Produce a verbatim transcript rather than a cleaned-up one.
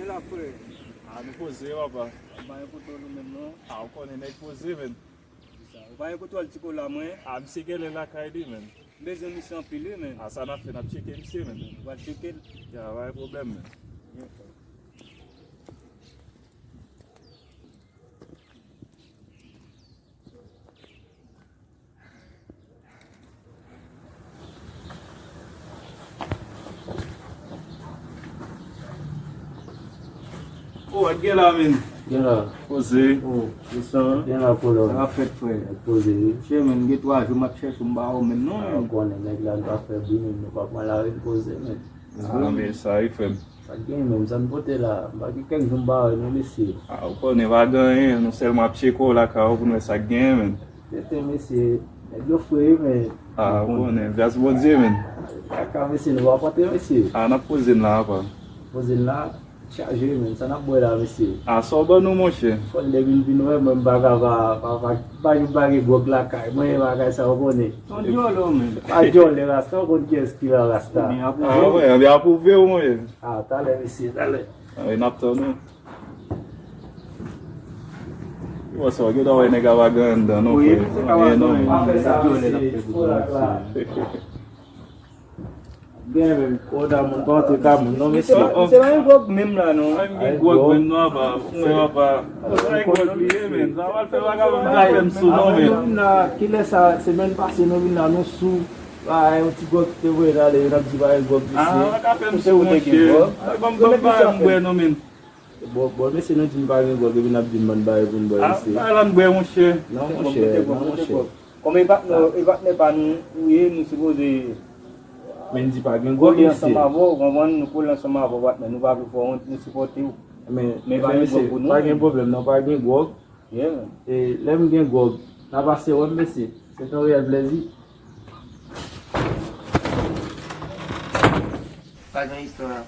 Sa, frè? A, nou poze, papa. Ou pa gen kontwòl ou menm, non? A, ou konnen nèg poze, menn. Sa, ou pa gen kontwòl ti kola mwen? A, misye genlè lakay li, menn. M bezwen misye anpil, wi, menn. A, sa n ap fè, n ap tcheke misye, menn. Ou pral tcheke l? Ya, pa gen pwoblèm, menn. Byen fè. O, w gen la, menn. Gen la. Poze. O, desann. Gen la, Polo. Sa k ap fèt, frè? Poze, wi. Chè, menn, gen twa jou m ap chèche w, m pa wè w menm, non, menn. A, ou konnen, nèg la, nou pa fè bri, menn, nou pa pran lari, n poze, menn. A, men sa, wi, frè m. Sa k gen menm, sa n pote la? M pa gen kèk jou m pa wè nou, mesye. A, ou konnen pa gen anyen, nou sèlman ap tcheke w lakay ou pou n wè sa k genyen, menn. Tete, mesye, nèg yo fre, wi, men. A, ou konnen, gras Bondye, menn. Kaka, mesye, nou pa pote, mesye. A, n ap poze n la, apa. Poze n la, chaje, wi, men. Sa n ap bwè la, mesye? A, sa w ban nou, monchè? Fò n depi n vin wè mwen, m pa ka pa, pa, pa, pa, pa gen gwòg lakay mwen, bagay sa, ou konnen. Yon djòlè, menn. Pa djòlè, rasta, ou konn kiyès ki la, rasta. Ebyen, apwouve. A, wi, ebyen, apwouve w, monchè. A, talè, mesye, talè. A, wi, n ap tann ou. Ou wè sa, ou gentan wè nèg ava gen anndan, non, frè. Wi, se ka pa gen, non. Pa fè sa, mesye. Gen menm, koda moun pa antre ka moun, non, mesye. Misye pa gen gwòg menm la, non. Pa gen gwòg menm, non, apa. Mwen, apa. Sa gen gwòg li ye, menn. Sa pral fè vagabon sa fè m sou, non, menn. Nou vin la, kilè sa, semèn pase, nou vin la, nou sou. A, yon ti gwòg ki te voye n ale, n ap di pa gen gwòg, mesye. A, pa ka fè m sou, monchè. Ban m, ban m bagay m bwè, non, menn. Bon, bon, mesye, nou di n pa gen gwòg, epi n ap di n ban n bagay pou n bwè, mesye. A, bagay la n bwè, monchè. Non, monchè, non, monchè. Kòm e patnè, e patnè pa nou ou ye, nou sipoze kole ansanm avè w, ou konprann? Nou kole ansanm avè w, patnè. Nou pa vle fè w wont, nou sipòte w. Men, men pa gen gwòg pou nou. Pa gen pwoblèm, non, pa gen gwòg. Yeah. E lè m gen gwòg, n a pase wè m, mesye. Se yon reyèl plèzi. Pa gen istwa.